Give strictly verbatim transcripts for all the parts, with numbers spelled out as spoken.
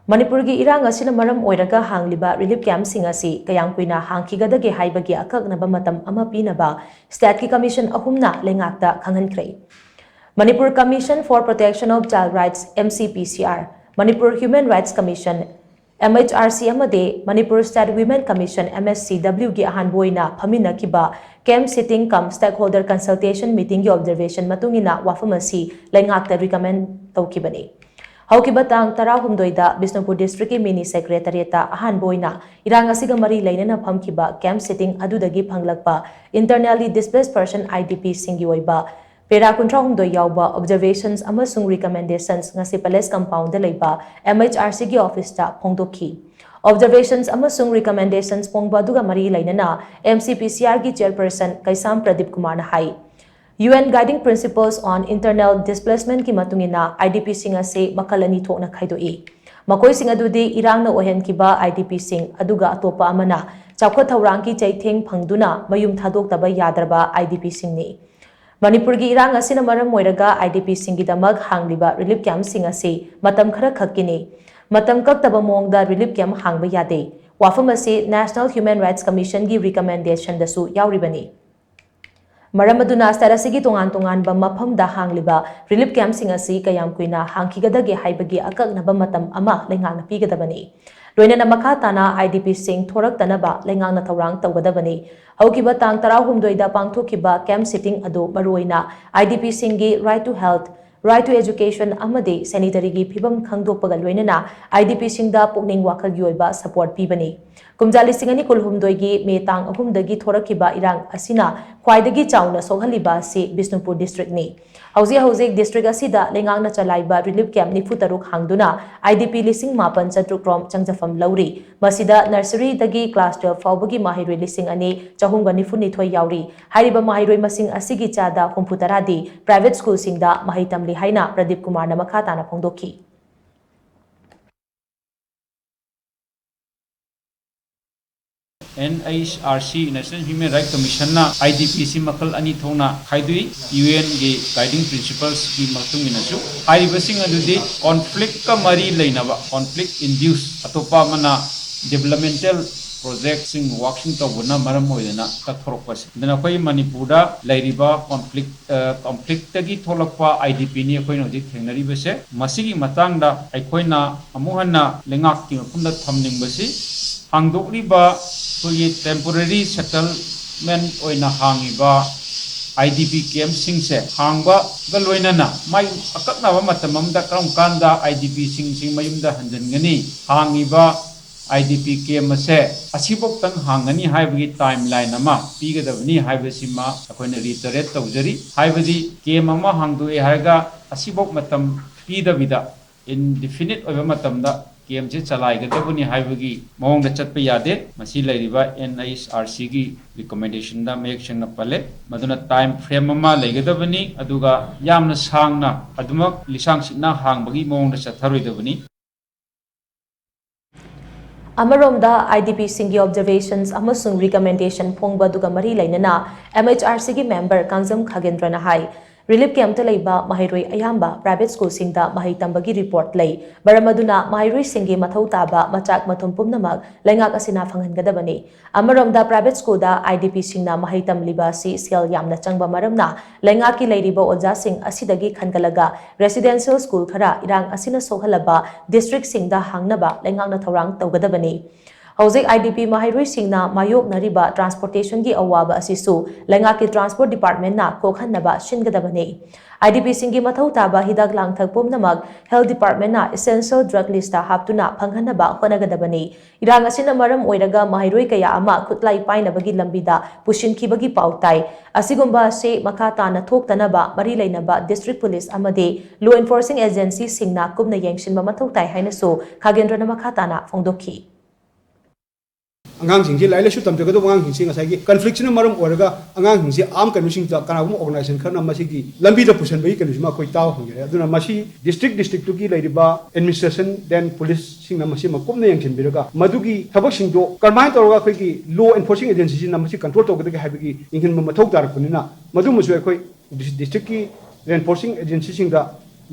ꯃꯅꯤꯄꯨꯔꯒꯤ ꯏꯔꯥꯡ ꯑꯁꯤꯅ ꯃꯔꯝ ꯑꯣꯏꯔꯒ ꯍꯥꯡꯂꯤꯕ ꯔꯤꯂꯤꯐ ꯀꯦꯝꯞꯁꯤꯡ ꯑꯁꯤ ꯀꯌꯥꯝ ꯀꯨꯏꯅ ꯍꯥꯡꯈꯤꯒꯗꯒꯦ ꯍꯥꯏꯕꯒꯤ ꯑꯀꯛꯅꯕ ꯃꯇꯝ ꯑꯃ ꯄꯤꯅꯕ ꯁ꯭ꯇꯦꯠꯀꯤ ꯀꯃꯤꯁꯟ ꯑꯍꯨꯝꯅ ꯂꯩꯉꯥꯛꯇ ꯈꯪꯍꯟꯈ꯭ꯔꯦ꯫ Manipur Commission for Protection of Child Rights, M C P C R, Manipur Human Rights Commission, M H R C, ꯑꯃꯗꯤ Manipur State Women Commission, M H C W ꯒꯤ ꯑꯍꯥꯟꯕ ꯑꯣꯏꯅ ꯐꯝꯃꯤꯟꯅꯈꯤꯕ camp sitting cum stakeholder consultation meeting ꯒꯤ observation ꯃꯇꯨꯡ ꯏꯟꯅ ꯋꯥꯐꯝ ꯑꯁꯤ ꯂꯩꯉꯥꯛꯇ recommend ꯇꯧꯈꯤꯕꯅꯤ꯫ ꯍꯧꯈꯤꯕ ꯇꯥꯡ ꯇꯔꯥꯍꯨꯝꯗꯣꯏꯗ ꯕꯤꯁꯅꯨꯄꯨꯔ district ꯀꯤ mini secretariat ꯇ ꯑꯍꯥꯟꯕ ꯑꯣꯏꯅ ꯏꯔꯥꯡ ꯑꯁꯤꯒ ꯃꯔꯤ ꯂꯩꯅꯅ ꯐꯝꯈꯤꯕ camp sitting ꯑꯗꯨꯗꯒꯤ ꯐꯪꯂꯛꯄ internally displaced person, I D P ꯁꯤꯡꯒꯤ ꯑꯣꯏꯕ para ꯀꯨꯟꯊ꯭ꯔꯥꯍꯨꯝꯗꯣꯏ ꯌꯥꯎꯕ observations ꯑꯃꯁꯨꯡ recommendations ꯉꯁꯤ Palace Compound ꯗ ꯂꯩꯕ M H R C ꯒꯤ office ꯇ ꯐꯣꯡꯗꯣꯛꯈꯤ꯫ Observations ꯑꯃꯁꯨꯡ recommendations ꯐꯣꯡꯕ ꯑꯗꯨꯒ ꯃꯔꯤ ꯂꯩꯅꯅ M C P C R ꯒꯤ chairperson ꯀꯩꯁꯥꯝ ꯄ꯭ꯔꯗꯤꯞ ꯀꯨꯃꯥꯔꯅ ꯍꯥꯏ, U N Guiding Principles on Internal Displacement ꯀꯤ ꯃꯇꯨꯡ ꯏꯟꯅ I D P ꯁꯤꯡ ꯑꯁꯤ ꯃꯈꯜ ꯑꯅꯤ ꯊꯣꯛꯅ ꯈꯥꯏꯗꯣꯛꯏ꯫ ꯃꯈꯣꯏꯁꯤꯡ ꯑꯗꯨꯗꯤ ꯏꯔꯥꯡꯅ ꯑꯣꯏꯍꯟꯈꯤꯕ I D P ꯁꯤꯡ, ꯑꯗꯨꯒ ꯑꯇꯣꯞꯄ ꯑꯃꯅ ꯆꯥꯎꯈꯠ ꯊꯧꯔꯥꯡꯒꯤ ꯆꯩꯊꯦꯡ ꯐꯪꯗꯨꯅ ꯃꯌꯨꯝ ꯊꯥꯗꯣꯛꯇꯕ ꯌꯥꯗ꯭ꯔꯕ I D P ꯁꯤꯡꯅꯤ꯫ ꯃꯅꯤꯄꯨꯔꯒꯤ ꯏꯔꯥꯡ ꯑꯁꯤꯅ ꯃꯔꯝ ꯑꯣꯏꯔꯒ I D P ꯁꯤꯡꯒꯤꯗꯃꯛ ꯍꯥꯡꯂꯤꯕ relief camp ꯁꯤꯡ ꯑꯁꯤ ꯃꯇꯝ ꯈꯔ ꯈꯛꯀꯤꯅꯤ꯫ ꯃꯇꯝ ꯀꯛꯇꯕ ꯃꯑꯣꯡꯗ relief camp ꯍꯥꯡꯕ ꯌꯥꯗꯦ꯫ ꯋꯥꯐꯝ ꯑꯁꯤ National Human Rights Commission ꯒꯤ recommendation ꯗꯁꯨ ꯌꯥꯎꯔꯤꯕꯅꯤ꯫ ꯃꯔꯝ ꯑꯗꯨꯅ state ꯑꯁꯤꯒꯤ ꯇꯣꯉꯥꯟ ꯇꯣꯉꯥꯟꯕ ꯃꯐꯝꯗ ꯍꯥꯡꯂꯤꯕ relief camp ꯁꯤꯡ ꯑꯁꯤ ꯀꯌꯥꯝ ꯀꯨꯏꯅ ꯍꯥꯡꯈꯤꯒꯗꯒꯦ ꯍꯥꯏꯕꯒꯤ ꯑꯀꯛꯅꯕ ꯃꯇꯝ ꯑꯃ ꯂꯩꯉꯥꯛꯅ ꯄꯤꯒꯗꯕꯅꯤ꯫ ꯂꯣꯏꯅꯅ ꯃꯈꯥ ꯇꯥꯅ I D P ꯁꯤꯡ ꯊꯣꯔꯛꯇꯅꯕ ꯂꯩꯉꯥꯛꯅ ꯊꯧꯔꯥꯡ ꯇꯧꯒꯗꯕꯅꯤ꯫ ꯍꯧꯈꯤꯕ ꯇꯥꯡ ꯇꯔꯥꯍꯨꯝꯗꯣꯏꯗ ꯄꯥꯡꯊꯣꯛꯈꯤꯕ camp sitting ꯑꯗꯨ ꯃꯔꯨꯑꯣꯏꯅ I D P ꯁꯤꯡꯒꯤ right to health, right to education ꯑꯃꯗꯤ sanitary ꯒꯤ ꯐꯤꯚꯝ ꯈꯪꯗꯣꯛꯄꯒ ꯂꯣꯏꯅꯅ I D P ꯁꯤꯡꯗ ꯄꯨꯛꯅꯤꯡ ꯋꯥꯈꯜꯒꯤ ꯑꯣꯏꯕ support ꯄꯤꯕꯅꯤ꯫ ꯀꯨꯝꯖꯥ ꯂꯤꯁꯤꯡ ꯑꯅꯤ ꯀꯨꯟꯍꯨꯝꯗꯣꯏꯒꯤ May ꯇꯥꯡ ꯑꯍꯨꯝꯗꯒꯤ ꯊꯣꯔꯛꯈꯤꯕ ꯏꯔꯥꯡ ꯑꯁꯤꯅ ꯈ꯭ꯋꯥꯏꯗꯒꯤ ꯆꯥꯎꯅ ꯁꯣꯛꯍꯜꯂꯤꯕ ꯑꯁꯤ ꯕꯤꯁꯅꯨꯄꯨꯔ district ꯅꯤ꯫ ꯍꯧꯖꯤꯛ ꯍꯧꯖꯤꯛ district ꯑꯁꯤꯗ ꯂꯩꯉꯥꯛꯅ ꯆꯂꯥꯏꯕ relief camp ꯅꯤꯐꯨ ꯇꯔꯨꯛ ꯍꯥꯡꯗꯨꯅ I D P ꯂꯤꯁꯤꯡ ꯃꯥꯄꯟ ꯆꯥꯇ꯭ꯔꯨꯛ ꯔꯣꯝ ꯆꯪꯖꯐꯝ ꯂꯧꯔꯤ꯫ ꯃꯁꯤꯗ nursery ꯗꯒꯤ class twelve ꯐꯥꯎꯕꯒꯤ ꯃꯍꯩꯔꯣꯏ ꯂꯤꯁꯤꯡ ꯑꯅꯤ ꯆꯍꯨꯝꯒ ꯅꯤꯐꯨ ꯅꯤꯊꯣꯏ ꯌꯥꯎꯔꯤ꯫ ꯍꯥꯏꯔꯤꯕ ꯃꯍꯩꯔꯣꯏ ꯃꯁꯤꯡ ꯑꯁꯤꯒꯤ ꯆꯥꯗ ꯍꯨꯝꯐꯨ ꯇꯔꯥꯗꯤ private school ꯁꯤꯡꯗ ꯃꯍꯩ ꯇꯝꯂꯤ ꯍꯥꯏꯅ ꯄ꯭ꯔꯗꯤꯞ ꯀꯨꯃꯥꯔꯅ ꯃꯈꯥ ꯇꯥꯅ ꯐꯣꯡꯗꯣꯛꯈꯤ꯫ NHRC, National Human Rights Commission ꯅ IDP ꯁꯤ ꯃꯈꯜ ꯑꯅꯤ ꯊꯣꯛꯅ ꯈꯥꯏꯗꯣꯛꯏ, UNꯒꯤ guiding principles ꯀꯤ ꯃꯇꯨꯡ ꯏꯟꯅꯁꯨ꯫ ꯍꯥꯏꯔꯤꯕꯁꯤꯡ ꯑꯗꯨꯗꯤ conflict ꯀ ꯃꯔꯤ ꯂꯩꯅꯕ, conflict induced, ꯑꯇꯣꯞꯄ ꯑꯃꯅ developmental project ꯁꯤꯡ work ꯁꯤꯡ ꯇꯧꯕꯅ ꯃꯔꯝ ꯑꯣꯏꯗꯅ ꯀꯛꯊꯣꯔꯛꯄꯁꯦ꯫ ꯑꯗꯨꯅ ꯑꯩꯈꯣꯏ ꯃꯅꯤꯄꯨꯔꯗ ꯂꯩꯔꯤꯕ conflict, ꯑ, conflict ꯇꯒꯤ ꯊꯣꯛꯂꯛꯄ IDP ꯅꯤ ꯑꯩꯈꯣꯏꯅ ꯍꯧꯖꯤꯛ ꯊꯦꯡꯅꯔꯤꯕꯁꯦ꯫ ꯃꯁꯤꯒꯤ ꯃꯇꯥꯡꯗ ꯑꯩꯈꯣꯏꯅ ꯑꯃꯨꯛ ꯍꯟꯅ ꯂꯩꯉꯥꯛꯀꯤ ꯃꯐꯝꯗ ꯊꯝꯅꯤꯡꯕꯁꯤ, ꯍꯥꯡꯗꯣꯛꯂꯤꯕ ꯑꯩꯈꯣꯏꯒꯤ temporary settlement ꯑꯣꯏꯅ ꯍꯥꯡꯉꯤꯕ IDP camp ꯁꯤꯡꯁꯦ ꯍꯥꯡꯕꯒ ꯂꯣꯏꯅꯅ ꯃꯥꯏ ꯑꯀꯛꯅꯕ ꯃꯇꯝ ꯑꯃꯗ ꯀꯔꯝ ꯀꯥꯟꯗ IDP ꯁꯤꯡꯁꯤ ꯃꯌꯨꯝꯗ ꯍꯟꯖꯤꯟꯒꯅꯤ, ꯍꯥꯡꯉꯤꯕ IDP camp ꯑꯁꯦ ꯑꯁꯤꯐꯧꯇꯪ ꯍꯥꯡꯒꯅꯤ ꯍꯥꯏꯕꯒꯤ timeline ꯑꯃ ꯄꯤꯒꯗꯕꯅꯤ ꯍꯥꯏꯕꯁꯤꯃ ꯑꯩꯈꯣꯏꯅ reiterate ꯇꯧꯖꯔꯤ꯫ ꯍꯥꯏꯕꯗꯤ camp ꯑꯃ ꯍꯥꯡꯗꯣꯛꯑꯦ ꯍꯥꯏꯔꯒ ꯑꯁꯤꯐꯧ ꯃꯇꯝ ꯄꯤꯗꯕꯤꯗ indefinite ꯑꯣꯏꯕ ꯃꯇꯝꯗ camp ꯁꯦ ꯆꯂꯥꯏꯒꯗꯕꯅꯤ ꯍꯥꯏꯕꯒꯤ ꯃꯑꯣꯡꯗ ꯆꯠꯄ ꯌꯥꯗꯦ꯫ ꯃꯁꯤ ꯂꯩꯔꯤꯕ NHRC ꯒꯤ recommendation ꯗ ꯃꯌꯦꯛ ꯁꯦꯡꯅ ꯄꯜꯂꯦ꯫ ꯃꯗꯨꯅ time frame ꯑꯃ ꯂꯩꯒꯗꯕꯅꯤ, ꯑꯗꯨꯒ ꯌꯥꯝꯅ ꯁꯥꯡꯅ ꯑꯗꯨꯃꯛ ꯂꯤꯁꯥꯡ ꯁꯤꯠꯅ ꯍꯥꯡꯕꯒꯤ ꯃꯑꯣꯡꯗ ꯆꯠꯊꯔꯣꯏꯗꯕꯅꯤ꯫ ꯑꯃꯔꯣꯝꯗ, IDP ꯁꯤꯡꯒꯤ observations ꯑꯃꯁꯨꯡ recommendation ꯐꯣꯡꯕ ꯑꯗꯨꯒ ꯃꯔꯤ ꯂꯩꯅꯅ MHRC ꯒꯤ member ꯀꯥꯡꯖꯝ ꯈꯥꯒꯦꯟꯗ꯭ꯔꯅ ꯍꯥꯏ, relief camp ꯇ ꯂꯩꯕ ꯃꯍꯩꯔꯣꯏ ꯑꯌꯥꯝꯕ private school ꯁꯤꯡꯗ ꯃꯍꯩ ꯇꯝꯕꯒꯤ report ꯂꯩ꯫ ꯃꯔꯝ ꯑꯗꯨꯅ ꯃꯍꯩꯔꯣꯏꯁꯤꯡꯒꯤ ꯃꯊꯧ ꯇꯥꯕ ꯃꯆꯥꯛ ꯃꯊꯨꯝ ꯄꯨꯝꯅꯃꯛ ꯂꯩꯉꯥꯛ ꯑꯁꯤꯅ ꯐꯪꯍꯟꯒꯗꯕꯅꯤ꯫ ꯑꯃꯔꯣꯝꯗ, private school ꯗ IDP ꯁꯤꯡꯅ ꯃꯍꯩ ꯇꯝꯂꯤꯕ ꯑꯁꯤ ꯁꯦꯜ ꯌꯥꯝꯅ ꯆꯪꯕ ꯃꯔꯝꯅ ꯂꯩꯉꯥꯛꯀꯤ ꯂꯩꯔꯤꯕ ꯑꯣꯖꯥꯁꯤꯡ ꯑꯁꯤꯗꯒꯤ ꯈꯟꯒꯠꯂꯒ residential school ꯈꯔ ꯏꯔꯥꯡ ꯑꯁꯤꯅ ꯁꯣꯛꯍꯜꯂꯕ district ꯁꯤꯡꯗ ꯍꯥꯡꯅꯕ ꯂꯩꯉꯥꯛꯅ ꯊꯧꯔꯥꯡ ꯇꯧꯒꯗꯕꯅꯤ꯫ ꯍꯧꯖꯤꯛ IDP ꯃꯍꯩꯔꯣꯏꯁꯤꯡꯅ ꯃꯥꯌꯣꯛꯅꯔꯤꯕ transportation ꯒꯤ ꯑꯋꯥꯕ ꯑꯁꯤꯁꯨ ꯂꯩꯉꯥꯛꯀꯤ transport department ꯅ ꯀꯣꯛꯍꯟꯅꯕ ꯁꯤꯟꯒꯗꯕꯅꯤ꯫ IDP ꯁꯤꯡꯒꯤ ꯃꯊꯧ ꯇꯥꯕ ꯍꯤꯗꯥꯛ ꯂꯥꯡꯊꯛ ꯄꯨꯝꯅꯃꯛ health department ꯅ essential drug list ꯇ ꯍꯥꯞꯇꯨꯅ ꯐꯪꯍꯟꯅꯕ ꯍꯣꯠꯅꯒꯗꯕꯅꯤ꯫ ꯏꯔꯥꯡ ꯑꯁꯤꯅ ꯃꯔꯝ ꯑꯣꯏꯔꯒ ꯃꯍꯩꯔꯣꯏ ꯀꯌꯥ ꯑꯃ ꯈꯨꯠꯂꯥꯏ ꯄꯥꯏꯅꯕꯒꯤ ꯂꯝꯕꯤꯗ ꯄꯨꯁꯤꯟꯈꯤꯕꯒꯤ ꯄꯥꯎ ꯇꯥꯏ꯫ ꯑꯁꯤꯒꯨꯝꯕ ꯑꯁꯤ ꯃꯈꯥ ꯇꯥꯅ ꯊꯣꯛꯇꯅꯕ ꯃꯔꯤ ꯂꯩꯅꯕ district police ꯑꯃꯗꯤ law enforcing agency ꯁꯤꯡꯅ ꯀꯨꯞꯅ ꯌꯦꯡꯁꯤꯟꯕ ꯃꯊꯧ ꯇꯥꯏ ꯍꯥꯏꯅꯁꯨ ꯈꯥꯒꯦꯟꯗ꯭ꯔꯅ ꯃꯈꯥ ꯇꯥꯅ ꯐꯣꯡꯗꯣꯛꯈꯤ꯫ ꯑꯉꯥꯡꯁꯤꯡꯁꯤ, ꯂꯥꯏꯔꯤꯛ ꯂꯥꯏꯁꯨ ꯇꯝꯖꯒꯗꯧꯕ ꯑꯉꯥꯡꯁꯤꯡꯁꯤ ꯉꯁꯥꯏꯒꯤ ꯀꯟꯐ꯭ꯂꯤꯛꯁꯤꯅ ꯃꯔꯝ ꯑꯣꯏꯔꯒ ꯑꯉꯥꯡꯁꯤꯡꯁꯤ ꯑꯥꯔꯝ ꯀꯩꯅꯣꯁꯤꯡꯗ ꯀꯅꯥꯒꯨꯝꯕ ꯑꯣꯔꯒꯅꯥꯏꯖꯦꯁꯟ ꯈꯔꯅ ꯃꯁꯤꯒꯤ ꯂꯝꯕꯤꯗ ꯄꯨꯁꯤꯟꯕꯒꯤ ꯀꯩꯅꯣꯁꯤꯃ ꯑꯩꯈꯣꯏ ꯇꯥꯕ ꯐꯪꯖꯔꯦ꯫ ꯑꯗꯨꯅ ꯃꯁꯤ ꯗꯤꯁꯇ꯭ꯔꯤꯛ ꯗꯤꯁꯇ꯭ꯔꯤꯛꯇꯨꯒꯤ ꯂꯩꯔꯤꯕ ꯑꯦꯗꯃꯤꯅꯤꯁꯇ꯭ꯔꯦꯁꯟ, ꯗꯦꯟ ꯄꯨꯂꯤꯁꯁꯤꯡꯅ ꯃꯁꯤꯃ ꯀꯨꯞꯅ ꯌꯦꯡꯁꯤꯟꯕꯤꯔꯒ ꯃꯗꯨꯒꯤ ꯊꯕꯛꯁꯤꯡꯗꯣ ꯀꯔꯝꯍꯥꯏꯅ ꯇꯧꯔꯒ ꯑꯩꯈꯣꯏꯒꯤ ꯂꯣ ꯑꯦꯟꯐꯣꯔꯁꯤꯡ ꯑꯦꯖꯦꯟꯁꯤꯁꯤꯅ ꯃꯁꯤ ꯀꯟꯇ꯭ꯔꯣꯜ ꯇꯧꯒꯗꯒꯦ ꯍꯥꯏꯕꯒꯤ ꯌꯦꯡꯁꯤꯟꯕ ꯃꯊꯧ ꯇꯥꯔꯛꯄꯅꯤꯅ, ꯃꯗꯨꯃꯁꯨ ꯑꯩꯈꯣꯏ ꯗꯤꯁꯇ꯭ꯔꯤꯛꯀꯤ ꯂꯣ ꯑꯦꯟꯐꯣꯔꯁꯤꯡ ꯑꯦꯖꯦꯟꯁꯤꯁꯤꯡꯗ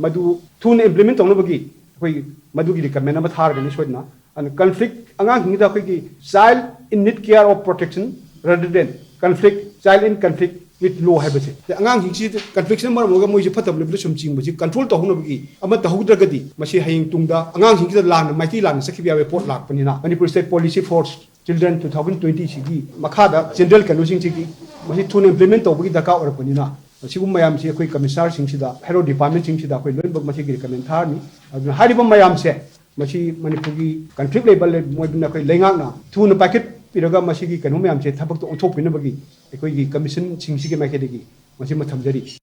ꯃꯗꯨ ꯊꯨꯅ ꯏꯝꯄ꯭ꯂꯤꯃꯦꯟ ꯇꯧꯅꯕꯒꯤ ꯑꯩꯈꯣꯏ ꯃꯗꯨꯒꯤ ꯔꯤꯀꯃꯦꯟ ꯑꯃ ꯊꯥꯔꯒꯅꯤ ꯁꯣꯏꯗꯅ꯫ ꯑꯗꯨꯅ ꯀꯟꯐ꯭ꯂꯤꯛ, ꯑꯉꯥꯡꯁꯤꯡꯁꯤꯗ ꯑꯩꯈꯣꯏꯒꯤ child in need care of protection rather than conflict, child in conflict with law ꯍꯥꯏꯕꯁꯦ, ꯑꯉꯥꯡꯁꯤꯡꯁꯤ ꯀꯟꯐ꯭ꯂꯤꯛꯁꯤꯅ ꯃꯔꯝ ꯑꯣꯏꯔꯒ ꯃꯣꯏꯁꯦ ꯐꯠꯇꯕ ꯂꯝꯕꯤꯗ ꯁꯨꯝ ꯆꯤꯡꯕꯁꯤ ꯀꯟꯇ꯭ꯔꯣꯜ ꯇꯧꯍꯧꯅꯕꯒꯤ ꯑꯃ ꯇꯧꯍꯧꯗ꯭ꯔꯒꯗꯤ ꯃꯁꯤ ꯍꯌꯦꯡ ꯇꯨꯡꯗ ꯑꯉꯥꯡꯁꯤꯡꯁꯤꯗ ꯂꯥꯟꯅ, ꯃꯥꯏꯀꯩ ꯂꯥꯟꯅ ꯆꯠꯈꯤꯕ ꯌꯥꯕꯒꯤ ꯄꯣꯠ ꯂꯥꯛꯄꯅꯤꯅ, Manipur state policy four children two thousand twenty ꯁꯤꯒꯤ ꯃꯈꯥꯗ ꯖꯦꯅꯔꯦꯜ ꯀꯩꯅꯣꯁꯤꯡꯁꯤꯒꯤ ꯃꯁꯤ ꯊꯨꯅ ꯏꯝꯄ꯭ꯂꯤꯃꯦꯟ ꯇꯧꯕꯒꯤ ꯗꯔꯀꯥꯔ ꯑꯣꯏꯔꯛꯄꯅꯤꯅ, ꯑꯁꯤꯒꯨꯝꯕ ꯃꯌꯥꯝꯁꯤ ꯑꯩꯈꯣꯏ ꯀꯃꯤꯁꯅꯔꯁꯤꯡꯁꯤꯗ, ꯍꯦꯔꯣ ꯗꯤꯄꯥꯔꯠꯃꯦꯟꯁꯤꯡꯁꯤꯗ ꯑꯩꯈꯣꯏ ꯂꯣꯏꯅꯃꯛ ꯃꯁꯤꯒꯤ ꯔꯤꯀꯃꯦꯟ ꯊꯥꯔꯅꯤ꯫ ꯑꯗꯨꯅ ꯍꯥꯏꯔꯤꯕ ꯃꯌꯥꯝꯁꯦ, ꯃꯁꯤ ꯃꯅꯤꯄꯨꯔꯒꯤ ꯀꯟꯐ꯭ꯂꯤꯛ ꯂꯩꯕ ꯂꯩ-, ꯃꯣꯏꯗꯨꯅ ꯑꯩꯈꯣꯏ ꯂꯩꯉꯥꯛꯅ ꯊꯨꯅ ꯄꯥꯏꯈꯠꯄꯤꯔꯒ ꯃꯁꯤꯒꯤ ꯀꯩꯅꯣ ꯃꯌꯥꯝꯁꯦ ꯊꯕꯛꯇ ꯑꯣꯟꯊꯣꯛꯄꯤꯅꯕꯒꯤ ꯑꯩꯈꯣꯏꯒꯤ ꯀꯃꯤꯁꯟꯁꯤꯡꯁꯤꯒꯤ ꯃꯥꯏꯀꯩꯗꯒꯤ ꯃꯁꯤꯃ ꯊꯝꯖꯔꯤ꯫